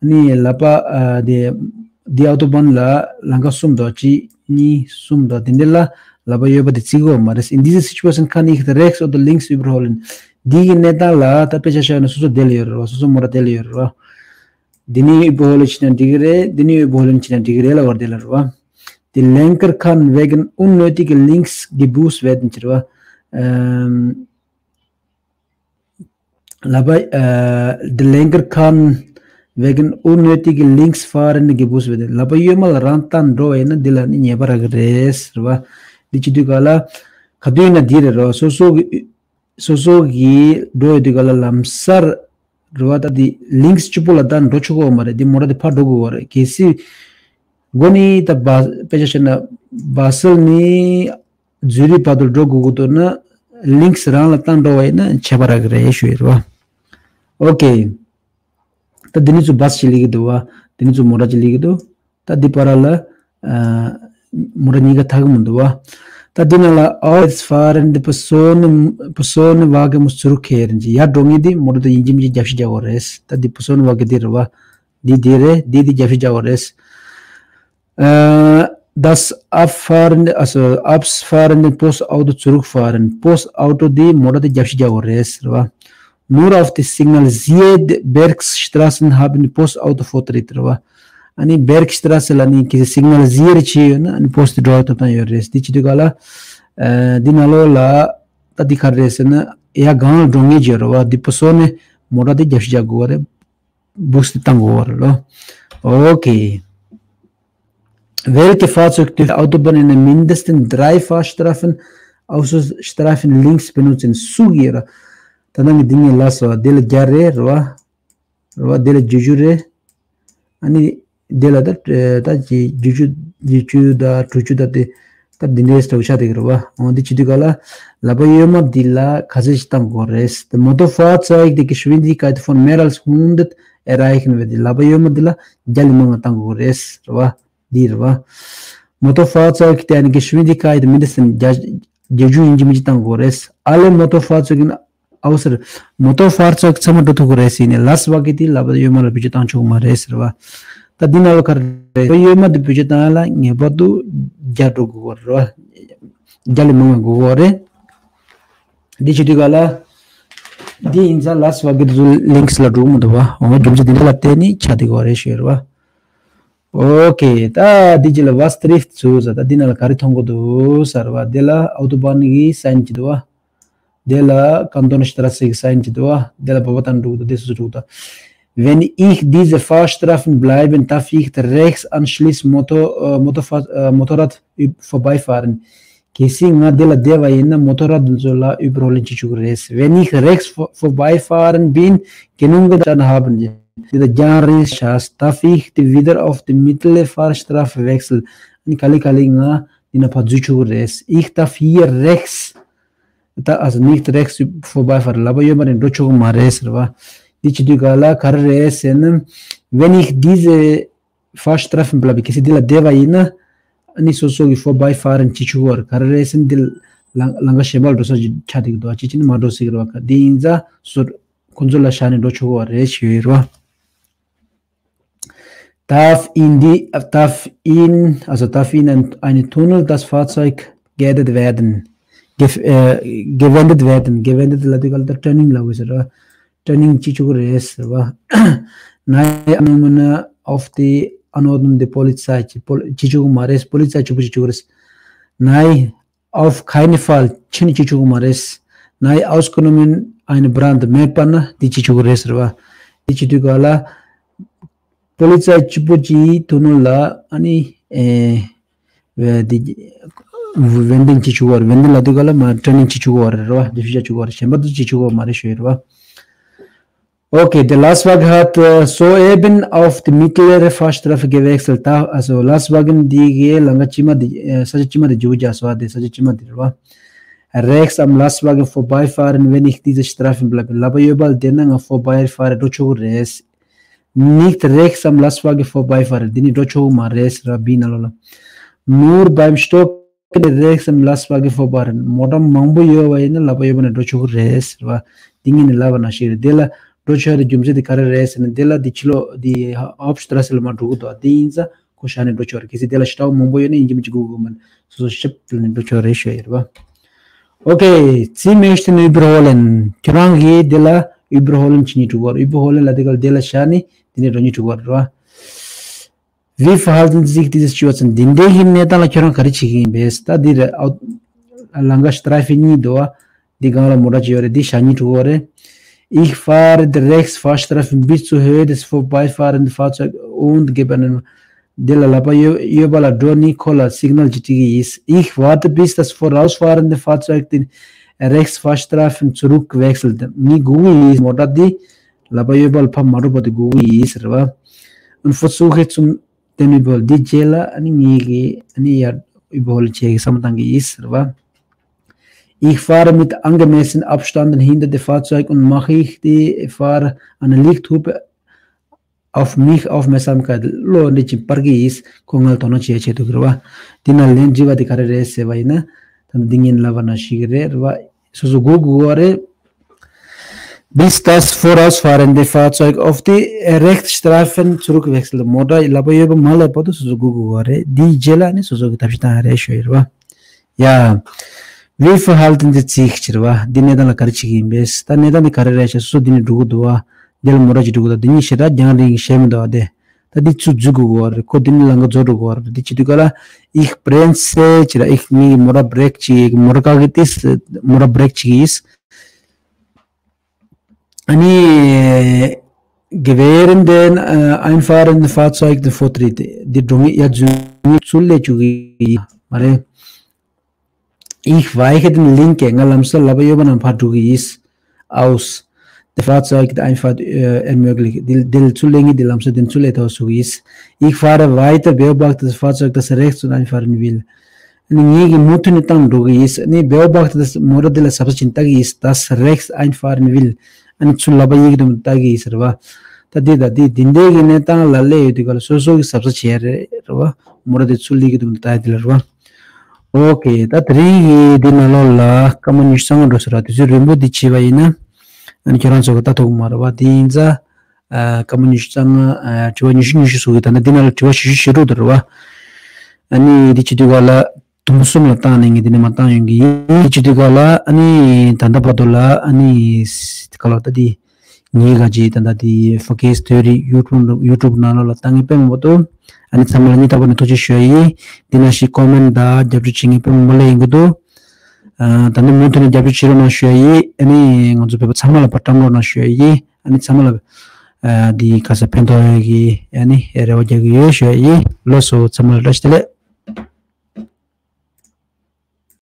ནི་ལ་པ་ཨ་དེ་དེ་ཨ་ཏོ་བན་ལ་ལམ་ཁ་གསུམ་དང་གཅིག་གཉིས་གསུམ་དང་དེ་འདྲ་ལ་ལ་པ་ཡོད་པ་དེ་བརྩི་གི་ཡོད་མ་རེད། In dieser Situation kann ich rechts oder links überholen. འདི་གི་གནས་སྟངས་ལ་ད་དཔེ་ཆ་བཞག་ན་སོ་སོ་དེ་ལ་ཡོད་རེད་བ། སོ་སོ་མོ་ཊ་དེ་ལ་ཡོད་རེད་བ། འདི་ནི་überholen བྱས་ན་འགྲིག་གི་རེད། འདི་ནི་überholen བྱས་ན་འགྲིག་གི་རེད་ལབ་པ་དེ་ལ་རེད་བ། Der Lenker kann wegen unnötiger Links gebüßt werden ཟེར་བ། ཨམ། ལ་པ་ཨ་der Lenker kann wegen unnötiger Linksfahren gebüßt werden. ལ་པ་གཡོན་མ་ལ་རང་བཏང་འགྲོ་བ་ཡིན་ན་འདི་ལ་ནི་ཉེས་པ་རག་གི་རེད་ཟེར་བ། འདི་བྱེད་དུས་ག་ལ་ག་དུས་ཡིན་ན་འདི་རེད་རོ། སོ་སོ་གི་སོ་སོ་གི་འགྲོ་ཡོད་དུས་ག་ལ་ལམ་སར་རེད་བ། ད་འདི་links གཅིག་པོ་ལ་ད་འགྲོ་ཆོག་གི་ཡོད་མ་རེད། འདི་མོ་ཊ་འདི་ཕར་འགྲོ་དགོས་བ་རེད། གལ་སྲིད་སྒོ་ནས་ད་བ་དཔེ་ཆ་བཤད་ན་བ་སལ་ནས་ཛུ་རིག་བར་དུ་འགྲོ་དགོས་ཀྱི་འདུག་ན་links རང་ལ་བཏང་འགྲོ་བ་ཡིན་ན་ཆད་པ་རག་གི་རེད་ཞུ་ཡི་རེད་བ། ཨོ་ཁེ། ད་འདི་ནི་ཚོ་བ་སི་ཅིག་སླེབས་ཀྱི་འདུག་བ། འདི་ནི་ཚོ་མོ་ཊ་ཅིག་སླེབས་ཀྱི་འདུག་ད་འདི་བར་ལ་ཨ་མོ་ཊ་གཉིས་ཀ་ཐག་གི་མི་འདུག་བ། ད་འདི་ནང་ལ་aufwärts fahrende Personen- Personenwagen muss zurückkehren ཡར་འགྲོ་མཁན་འདི་མོ་ཊ་དེ་ཡིན་གཅིག་མིན་གཅིག་རྒྱབ་བཤིག་རྒྱག་དགོས་རེད། ད་འདི་Personenwagen འདི་རེད་བ། འདི་འདི་རེད། འདི་འདི་རྒྱབ་བཤིག་རྒྱག་དགོས་རེད། Äh, das abfahrende, also abfahrende Postauto zurückfahren. Postauto འདི་མོ་ཊ་དེ་རྒྱབ་བཤིག་རྒྱག་དགོས་རེད་ཟེར་བ། Nur auf die signalisierte Bergstraßen haben Postauto Vortritt ཟེར་བ། ཨ་ནི་Bergstraße ལ་ནི་གི་signalisiert བྱས་ཡོད་ན་ཨ་ནི་Post འགྲོ་ཐུབ་སྟངས་ཡོད་རེད། འདི་བྱེད་དུས་ག་ལ་ཨ་འདི་ནང་ལོགས་ལ་ད་འདི་ག་རེ་རེད་ཟེར་ན་ཡ་གང་ལ་འགྲོ་ངེས་ཀྱི་ཡོད་རེད་བ། འདི་Personen མོ་ཊ་དེ་རྒྱབ་བཤིག་རྒྱག་དགོས་བ་རེད། Boost བཏང་དགོས་བ་རེད་ལོ། ཨོ་ཁེ། Welche Fahrzeuge dürfen auf der Autobahn in mindestens drei Fahrstreifen außer Streifen links benutzt werden? སུ་གིས་ར། ད་ནང་གི་འདི་ངས་ལབ་སོང་བ། འདི་ལ་བརྒྱ་རེད་རེད་བ། རེད་བ། འདི་ལ་བརྒྱད་ཅུ་རེད། ཨ་ནི་འདི་ལ་ད་ད་ཅི་བརྒྱད་ཅུ་བརྒྱད་ཅུ་དང་དྲུག་ཅུ་དང་དེ་ད་འདི་འདྲའི་སྟོབས་ཆགས་བསྡད་ཀྱི་རེད་བ། འོ་འདི་བྱེད་དུས་ག་ལ་ལ་པ་གཡོན་མ་འདི་ལ་ག་ཚད་ཞིག་བཏང་དགོས་རེད། Der Motorfahrzeug die Geschwindigkeit von mehr als hundert erreichen wird. ལ་པ་གཡོན་མ་འདི་ལ་བརྒྱ་ལས་མང་བ་བཏང་དགོས་རེད་རེད་བ། འདི་རེད་བ། Motorfahrzeug die eine Geschwindigkeit mindestens བརྒྱ་བརྒྱད་ཅུ་ཡིན་གཅིག་མིན་གཅིག་བཏང་དགོས་རེད། Alle Motorfahrzeuge außer Motorfahrzeug ཚང་མ་འགྲོ་ཐུབ་ཀྱི་རེད་ཟེར་ནས་Lastwagen དེ་ལ་པ་གཡོན་མ་ལ་བེད་སྤྱོད་བཏང་ཆོག་གི་མ་རེད་ཟེར་བ། ད་འདི་ནང་ལ་ག་རེ་རེད། གཡོན་མ་དེ་བེད་སྤྱོད་བཏང་ཡ་ལ་ངེས་པར་དུ་ བརྒྱ་འགྲོ་དགོས་རེད་བ། བརྒྱ་ལས་མང་བ་དགོས་རེད། འདི་བྱེད་དུས་ག་ལ། འདི་ཡིན་ཙང་ལ་སི་ཝ་གན་དུ་ལིང་ཀི་ལ་འགྲོ་གི་མི་འདུག་བ། འོ་རྒྱུ་མཚན་འདི་འདྲ་ལ་བརྟེན་ནས་ཆགས་བསྡད་ཀྱི་ཡོད་རེད་ཞུ་ཡོད་རེད་བ། ཨོ་ཁེ། ད་འདི་རྗེས་ལ་ཝ་སི་ཏྲིཕ་ཚུ་ཟེར། ད་འདི་ནང་ལ་ག་རེ་མཐོང་གི་འདུག་ཟེར་བ། འདི་ལ་ཨོ་ཏོ་བྷན་གྱི་སའིན་ཅིག་འདུག་བ། འདི་ལ་ཀན་ཏོན་སི་ཏྲ་སེ་གི་སའིན་ཅིག་འདུག་བ། འདི་ལ་བོ་བ་ཏན་འགྲོ་གི་འདུག་འདི་སོ་སོ་འགྲོ་གི་འདུག Wenn ich diese Fahrstrafen bleiben, darf ich rechts anschließend Motor, äh, Motorfahr-, äh, Motorrad üb- vorbeifahren. གལ་སྲིད་ང་འདི་ལ་བསྡད་པ་ཡིན་ན་མོ་ཏོ་ར་འདི་ཚོ་ལ་ཨུབ་རོ་ལེན་བྱེད་ཆོག་གི་རེད། Wenn ich rechts vor- vorbeifahren bin, genügend Schaden haben. Wieder Jahresschas, darf ich die wieder auf die mittlere Fahrstraße wechseln? ཨ་ནི་ག་ལེ་ག་ལེ་ང་འདི་ན་ཕར་འཛུལ་ཆོག་གི་རེད། Ich darf hier rechts, da, also nicht rechts vorbeifahren. ལབ་པ་ཡོད་མ་རེད། འགྲོ་ཆོག་གི་མ་རེད་ཟེར་བ། འདི་བྱེད་དུས་ག་ལ་ག་རེ་རེད་ཟེར་ན། Wenn ich diese Fahrstreifen bleibe, གལ་སྲིད་འདི་ལ་བསྡད་པ་ཡིན་ན། ཨ་ནི་སོ་སོ་གི་vorbeifahren བྱེད་ཆོག་གི་རེད། ག་རེ་རེད་ཟེར་ན་འདི་ལ་ལམ་ཁ་གཞན་པ་ལ་འགྲོ་ས་ཅིག་ཆགས་བསྡད་ཀྱི་འདུག་ཅི་བྱས་ནས་མ་འགྲོ་སྲིད་ཀྱི་རེད་བ། འདི་ཡིན་ཙང་སོ་ཁོང་ཚོ་ལ་བཞག་ནས་འགྲོ་ཆོག་གི་རེད་ཞུ་ཡི་རེད་བ། Darf in die, darf in, also darf in ein, eine Tunnel das Fahrzeug gewendet werden. Ge, äh, gewendet werden. Gewendet ལ་དུས་ག་ལ་ད་ཊར་ནིང་ལབ་དགོས་ཟེར་བ། ཊར་ནིང་བྱེད་ཆོག་གི་རེད་ཟེར་བ། Nein, Anordnung auf die Anordnung der Polizei. Pol- བྱེད་ཆོག་གི་མ་རེད། པོ་ལི་ཙའི་གཅིག་པུ་བྱེད་ཆོག་གི་རེད། Nein, auf keinen Fall. ཕྱིན་བྱེད་ཆོག་གི་མ་རེད། Nein, ausgenommen ein Brand. མེད་པ་ན་འདི་བྱེད་ཆོག་གི་རེད་ཟེར་བ། འདི་བྱེད་དུས་ག་ལ། པོ་ལི་ཙའི་གཅིག་པུ་གཅིག་ཐུག་ནོ་ལ་ཨ་ནི་ཨེ། འདི་ཝེན་ཏིང་བྱེད་ཆོག་གི་རེད། ཝེན་ཏིང་ལ་དུས་ག་ལ་མ་ཊར་ནིང་བྱེད་ཆོག་གི་རེད་རེད་བ། འདི་ཕྱི་ཆ་ཆོག་གི་རེད། གཞན་པ་དུ་བྱེད་ཆོག་གི་མ་རེད་ཞུ་ཡི་རེད་བ། Okay, der Lastwagen hat äh, soeben auf die mittlere Fahrstreife gewechselt. Da, also Lastwagen འདི་གའི་ལམ་ཁ་དཀྱིལ་མ་འདི་ཨ་ས་ཆ་དཀྱིལ་མ་འདི་འཇུག་རྒྱག་སོ་ཨ། དེ་ས་ཆ་དཀྱིལ་མ་འདི་རེད་བ། Rechts am Lastwagen vorbeifahren, wenn ich diese Streifen bleibe. ལབ་པ་ཡོད་པ་ལ་བསྡད་ན་ང་vorbeifahren འགྲོ་ཆོག་གི་རེད། Nicht rechts am Lastwagen vorbeifahren. འདི་ནི་འགྲོ་ཆོག་གི་མ་རེད་ཟེར་བ་བི་ནང་ལོགས་ལ། Nur beim Stopp rechts am Lastwagen vorbei. མོ་ཊ་མང་པོ་ཡོད་པ་ཡིན་ན་ལབ་པ་ཡོད་པ་ན་འགྲོ་ཆོག་གི་རེད་ཟེར་བ། འདི་ངས་ནི་ལབ་པ་ནང་བཞིན་རེད། དེ་ལ་འགྲོ་ཆོག་རྒྱུ་མཚན་དེ་ག་རེ་རེད་ཟེར་ན། དེ་ལ་འདི་ཕྱི་ལོགས་འདི་Hauptstraße ལ་མར་འགྲོ་གི་འདུག་དེ་ཡིན་ཙང་ཁོ་བཞག་ནས་འགྲོ་ཆོག་རེད། གལ་སྲིད་དེ་ལ་ཞེ་དྲག་མང་པོ་ཡོད་ན་ཡིན་གཅིག་མིན་གཅིག་སྒུག་དགོས་མིན་སོ་སོ་ཞིབ་ཏུ་ནས་འགྲོ་ཆོག་རེད་ཞུ་ཡ་རེད་བ། Okay, Sie möchten überholen. ཁྱོད་རང་གིས་དེ་ལ་überholen བྱེད་སྙིང་འདོད་པ། Überholen ལ་དེ་ག་ལ་དེ་ལ་བཞག་ནས་དེ་ནས་འགྲོ་སྙིང་འདོད་པ་རེད་བ། Wie verhalten Sie sich diese Situation? འདི་འདྲའི་གི་གནས་སྟངས་ལ་ཁྱོད་རང་ག་རེ་བྱེད་ཀྱི་ཡིན་པས། ད་འདི་རེད། ཨའོ། ལམ་ཁ་སི་ཏྲ་ཕིག་གཉིས་འདུག་བ། འདི་སྒང་ལ་མོ་ཊ་ཅིག་ཡོད་རེད། འདི་བཞག་སྙིང་འདོད་པ་རེད། Ich fahre die Rechtsfahrstreifen bis zur Höhe des vorbeifahrenden Fahrzeugs und gebe einen འདི་ལ་ལབ་པ་ཡོད་ཡོད་པ་ལ་འགྲོ་ནི་ཁོ་ལ་སིག་ནལ་ཅིག་སྤྲད་ཀྱི་ཡིན། Ich warte, bis das vorausfahrende Fahrzeug den Rechtsfahrstreifen zurückwechselt. ངས་སྒུག་གི་ཡིན། མོ་ཊ་འདི་ལབ་པ་ཡོད་པ་ལ་ཕར་མ་འགྲོ་བར་དུ་སྒུག་གི་ཡིན་ཟེར་བ། Und versuche zum den Überhol འདི་རྗེས་ལ་ཨ་ནི་ངེད་ཀྱིས་ཨ་ནི་ཡར་Überhol བྱེད་ཀྱི་བསམ་བློ་བཏང་གི་ཡིན་ཟེར་བ། Ich fahre mit angemessenen Abstand hinter dem Fahrzeug und mache ich die Fahrer eine Lichthupe auf mich aufmerksam. བློ་འདི་ཅིག་སྤར་གྱི་ཡིན། ཁོ་ང་ལ་དོ་སྣང་བྱེད་ཡ་ཆེད་དུ་གི་རེད་བ། འདི་ན་ལན་འདྲི་བ་དེ་ག་རེ་རེད་ཟེར་བ་ཡིན་ན། ད་འདི་ངས་ལབ་པ་ནང་བཞིན་གྱི་རེད་རེད་བ། སོ་སོ་སྒུག་དགོས་པ་རེད། Bis das vorausfahrende Fahrzeug auf die Rechtsstreifen zurückwechselt. མོ་ཊ་ལབ་པ་ཡོད་པ་མ་ལབ་བར་དུ་སོ་སོ་སྒུག་དགོས་པ་རེད། འདིའི་རྗེས་ལ་ནི་སོ་སོ་གི་ཐབས་ཤེས་བཏང་ཡ་རེད་ཞུ་ཡི་རེད་བ། ཡ། Wie verhalten Sie sich ཟེར་བ། འདི་གནས་སྟངས་ལ་ག་རེ་བྱེད་ཀྱི་ཡིན་པས། ད་གནས་སྟངས་འདི་ག་རེ་རེད་ཤག་སོ་སོ་འདི་ནས་འགྲོ་གི་འདུག་བ། འདི་ལ་མོ་ཊ་ཅིག་འགྲོ་གི་འདུག་འདི་གཉིས་ཞེ་དྲག་རྒྱང་རིང་ཞེ་མི་འདུག་བ་དེ། ད་འདི་ཚུར་འཛུལ་དགོས་ཀྱི་ཡོད་རེད། ཁོ་འདི་ནས་ལམ་ཁ་རྫོགས་འགྲོ་གི་ཡོད་རེད། འདི་བྱེད་དུས་ག་ལ། Ich bremse ཟེར་ར། Ich ངའི་མོ་ཊ་བྷི་རེག་བྱེད་ཀྱི་མོ་ཊ་བཀག་གི་ཏིས་མོ་ཊ་བྷི་རེག་བྱེད་ཀྱི་ཡིན། ཨ་ནི། Gewähren den äh, einfahrenden Fahrzeug den Vortritt. འདི་འགྲོ་ངེས་ཡར་འཛུལ་ངེས་ཚུར་སླེབས་བཅུག་གི་ཡིན་མ་རེད། Ich weiche den linke. ང་ལམ་སང་ལབ་པ་ཡོད་པ་ནང་ཕར་འགྲོ་གི་ཡིན། Aus. Der Fahrzeug die Einfahrt äh, ermöglicht. འདི་འདི་ལ་ཚུར་སླེབས་ངེས་འདི་ལམ་སང་འདི་ཚུར་སླེབས་ཐུབ་བཟོ་གི་ཡིན། Ich fahre weiter, beobachte das Fahrzeug, das rechts und einfahren will. ཨ་ནི་ངེད་ཀྱིས་མུ་མཐུད་ནས་བཏང་འགྲོ་གི་ཡིན། ཨ་ནི་beobachte das མོ་ཊ་འདི་ལ་གཟབ་གཟབ་བྱས་ནས་ལྟ་གི་ཡིན། Das rechts einfahren will. ཨ་ནི་ཚུར་ལབ་པ་ཡིན་གྱི་འདུག་ལྟ་གི་ཡིན་ཟེར་བ། ད་འདི་ད་འདི་འདི་འདྲའི་གི་གནས་སྟངས་ལ་སླེབས་ཡོད་དུས་ག་ལ་སོ་སོ་གི་གཟབ་གཟབ་བྱས་རེད་རེད་བ། མོ་ཊ་འདི་ཚུར་སླེབས་ཀྱི་འདུག་ལྟ་ཡ་འདི་ལ་རེད་བ། ཨོ་ཀེ། ད་དེ་རིང་གི་འདི་ནང་ལོགས་ལ་སྐར་མ་ཉི་ཤུ་རྩ་ལྔ་འགྲོ་ཟེར་བ། དུས་ཚོད་རིང་པོ་འདི་བྱས་པ་ཡིན་ན། ཨ་ནི་ཁྱོད་རང་ཚོ་གི་ལྟ་ཐུབ་ཀྱི་མ་རེད་བ། དེ་ཡིན་ཙང་། ཨ། སྐར་མ་ཉི་ཤུ་རྩ་ལྔ། ཨ། དྲི་བ་ཉི་ཤུ་ཉི་ཤུ་བཟོ་གི། ད་ནི་འདི་ནང་ལ་དྲི་བ་བཞི་བཅུ་ཞེ་དྲུག་འདུག་རེད་བ། ཨ་ནི་འདི་བྱེད་དུས་ག་ལ་དུམ་བུ་གསུམ་ལ་བཏང་ནས་ངས་འདི་ནས་མར་བཏང་ཡོང་གི་ཡིན། འདི་བྱེད་དུས་ག་ལ་ཨ་ནི་ད་ལྟ་བར་དུ་ལ་ཨ་ནི་ག་ལ་ད་འདི་ངའི་ག་ཅིག་ད་ལྟ་འདི་ཕོ་ཁེ་སི་དོན་རིག་ཡུ་ཊུབ་ཡུ་ཊུབ་ནང་ལོགས་ལ་བཏང་མཁན་དཔེ་མང་པོ་འདུག་ཨ་ནི་ཚང་མ་ལ་སྙིང་ཐག་པ་ནས་ཐུགས་རྗེ་ཞུ་ཡ་ཡིན། འདི་ནང་བཞིན་ཀོ་མེན་ཊི་དང་རྒྱབ་སྐྱོར་བྱེད་མཁན་དཔེ་མང་པོ་སླེབས་ཡོང་གི་འདུག་ཨ་ད་ནི་མུ་མཐུད་ནས་རྒྱབ་སྐྱོར་བྱེད་རོགས་གནང་ཞུ་ཡ་ཡིན། ཨ་ནི་ང་ཚོ་བོད་པ་ཚང་མ་ལ་བཀྲམ་རོགས་གནང་ཞུ་ཡ་ཡིན། ཨ་ནི་ཚང་མ་ལ་ཨ་འདི་ག་ས་ཕན་ཐོགས་ཡོད་ཀྱི་ཨ་ནི་རེ་བ་རྒྱག་གི་ཡོད་ཞུ་ཡ་ཡིན། ལགས་སོ། ཚང་མ་ལ་བཀྲ་ཤིས་བདེ་ལེགས།